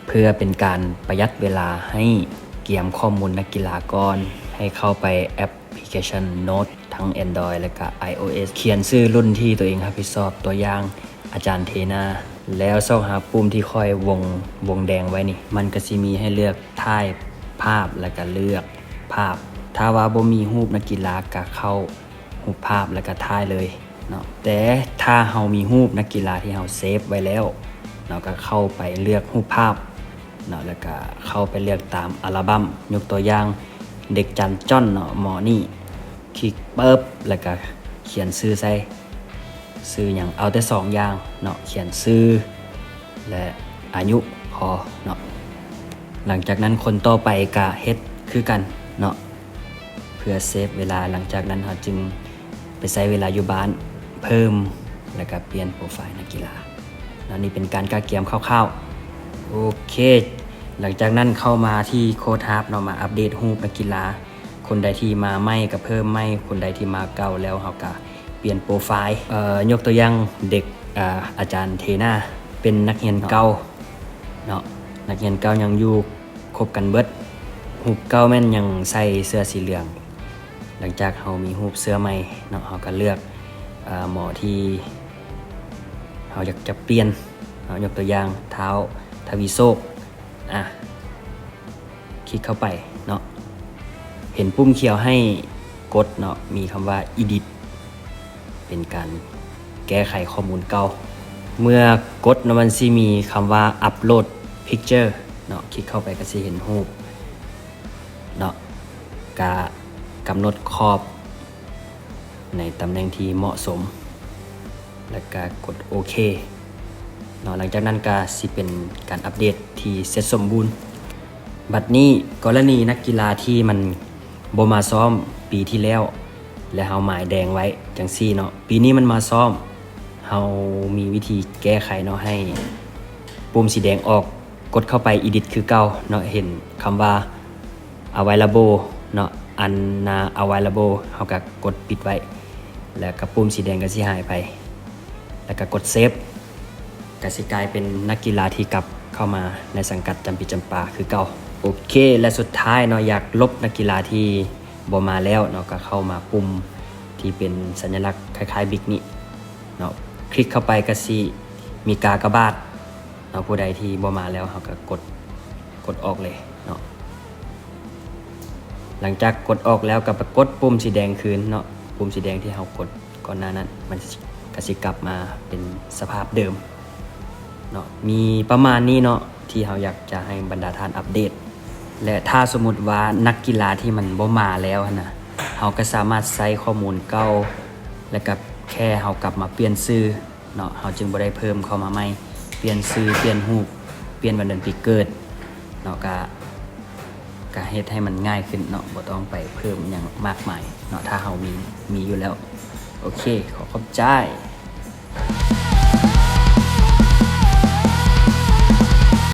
ເພື່ອເປັນການປະຢັດເວລາໃຫ້ກຽມຂໍ້ມູນນັກກິລາກ່ອນ, ໃຫ້ເຂົ້າໄປແອັບພລິເຄຊັນໂນ້ດທັງ Android ແລະກະ iOS, ຂຽນຊື່ລຸ້ນທີ່ຕົວເອງຮັບຜິດຊອບ, ຕົວຢ່າງ ອາຈານເທນາ, ແລ້ວຊອກຫາປຸ່ມທີ່ຂ້ອຍວົງ, ວົງແດງໄວ້ນີ້, ມັນກະຊິມີໃຫ້ເລືອກຖ່າຍພາບ ແລະກະເລືອກພາບ. ຖ້າວ່າບໍ່ມີຮູບນັກກິລາ ກະເຂົ້າຮູບພາບ ແລະກະຖ່າຍເລີຍເນາະ. ແຕ່ຖ້າເຮົາມີຮູບນັກກິລາທີ່ເຮົາເຊບໄວ້ແລ້ວເນາະ, ກະເຂົ້າໄປເລືອກຮູບພາບເນາະ, ແລ້ວກະເຂົ້າໄປເລືອກຕາມອັລບັມ. ຍົກຕົວຢ່າງ ເດັກຈັນຈ້ອນເນາະ, ໝໍນີ້. ຄລິກປຶບ ແລ້ວກະຂຽນຊື່ໃສ່, ຊື່ຫຍັງ? ເອົາແຕ່ສອງຢ່າງເນາະ, ຂຽນຊື່ ແລະ ອາຍຸພໍເນາະ. ຫຼັງຈາກນັ້ນຄົນຕໍ່ໄປກະເຮັດຄືກັນເນາະ ເພື່ອເຊບເວລາ. ຫຼັງຈາກນັ້ນເຮົາຈຶ່ງໄປໃຊ້ເວລາຢູ່ບ້ານເພີ່ມ ແລ້ວກະປ່ຽນໂປຣໄຟລ໌ນັກກິລາເນາະ. ນີ້ເປັນການກະກຽມຄ່າວໆ. ໂອເຄ ຫຼັງຈາກນັ້ນເຂົ້າມາທີ່ໂຄດຮັບເນາະ, ມາອັບເດດຮູບນັກກິລາ. ຄົນໃດທີ່ມາໃໝ່ກະເພີ່ມໃໝ່, ຄົນໃດທີ່ມາເກົ່າແລ້ວເຮົາກະປ່ຽນໂປຣໄຟລ໌. ເອີ ຍົກຕົວຢ່າງເດັກ ອາ ອາຈານເທນາ ເປັນນັກຮຽນເກົ່າເນາະ, ນັກຮຽນເກົ່າຍັງຢູ່ຄົບກັນເບິດ. ຮູບເກົ່າແມ່ນຍັງໃສ່ເສື້ອສີເຫຼືອງ. ຫຼັງຈາກເຮົາມີຮູບເສື້ອໃໝ່ເນາະ, ເຮົາກະເລືອກ ເອີ ໝໍທີ່ເຮົາຢາກຈະປ່ຽນເນາະ, ຍົກຕົວຢ່າງ ທ້າວ ທະວີໂຊກ. ອາ ຄລິກເຂົ້າໄປເນາະ, ເຫັນປຸ່ມຂຽວໃຫ້ກົດເນາະ, ມີຄຳວ່າ Edit ເປັນການແກ້ໄຂຂໍ້ມູນເກົ່າ. ເມື່ອກົດເນາະ, ມັນຊິມີຄຳວ່າ Upload Picture ເນາະ, ຄລິກເຂົ້າໄປກະຊິເຫັນຮູບເນາະ, ກະກຳນົດຂອບ ໃນຕຳແໜ່ງທີ່ເໝາະສົມ ແລ້ວກະກົດໂອເຄເນາະ. ຫຼັງຈາກນັ້ນກະຊິເປັນການອັບເດດທີ່ເສັດສົມບູນ. ບັດນີ້ກໍລະນີນັກກິລາທີ່ມັນບໍ່ມາຊ້ອມປີທີ່ແລ້ວ ແລະ ເຮົາໝາຍແດງໄວ້ຈັ່ງຊີ້ເນາະ, ປີນີ້ມັນມາຊ້ອມ, ເຮົາມີວິທີແກ້ໄຂເນາະ, ໃຫ້ປຸ່ມສີແດງອອກ, ກົດເຂົ້າໄປ Edit ຄືເກົ່າເນາະ, ເຫັນຄຳວ່າ Available ເນາະ, Unavailable ເຮົາກະກົດປິດໄວ້ ແລ້ວກະປຸ່ມສີແດງກະຊິຫາຍໄປ, ແລ້ວກະກົດ Save ກະຊິກາຍເປັນນັກກິລາທີ່ກັບເຂົ້າມາໃນສັງກັດຈຳປີຈຳປາຄືເກົ່າ. ໂອເຄ ແລະ ສຸດທ້າຍເນາະ, ຢາກລົບນັກກິລາທີ່ບໍ່ມາແລ້ວເນາະ, ກະເຂົ້າມາປຸ່ມທີ່ເປັນສັນຍະລັກຄ້າຍໆ Big ນີ້ເນາະ, ຄລິກເຂົ້າໄປກະຊິມີກາກະບາດ ເນາະ, ຜູ້ໃດທີ່ບໍ່ມາແລ້ວ ເຮົາກະກົດ, ກົດອອກເລີຍເນາະ. ຫຼັງຈາກກົດອອກແລ້ວ ກະໄປກົດປຸ່ມສີແດງຄືນເນາະ, ປຸ່ມສີແດງທີ່ເຮົາກົດກ່ອນໜ້ານັ້ນ ມັນກະຊິກັບມາເປັນສະພາບເດີມເນາະ. ມີປະມານນີ້ເນາະ ທີ່ເຮົາຢາກຈະໃຫ້ບັນດາທ່ານອັບເດດ. ແລະ ຖ້າສົມມຸດວ່ານັກກິລາທີ່ມັນບໍ່ມາແລ້ວຫັ້ນນະ, ເຮົາກະສາມາດໃຊ້ຂໍ້ມູນເກົ່າ ແລະ ກະແຄ່ເຮົາກັບມາປ່ຽນຊື່ ເນາະ, ເຮົາຈຶ່ງບໍ່ໄດ້ເພີ່ມເຂົ້າມາໃໝ່, ປ່ຽນຊື່, ປ່ຽນຮູບ, ປ່ຽນວັນເດືອນປີເກີດເນາະ, ກະ, ກະເຮັດໃຫ້ມັນງ່າຍຂຶ້ນເນາະ, ບໍ່ຕ້ອງໄປເພີ່ມຫຍັງມາກມາຍເນາະ, ຖ້າເຮົາມີ, ມີຢູ່ແລ້ວ. ໂອເຄ, ຂໍຂອບໃຈ.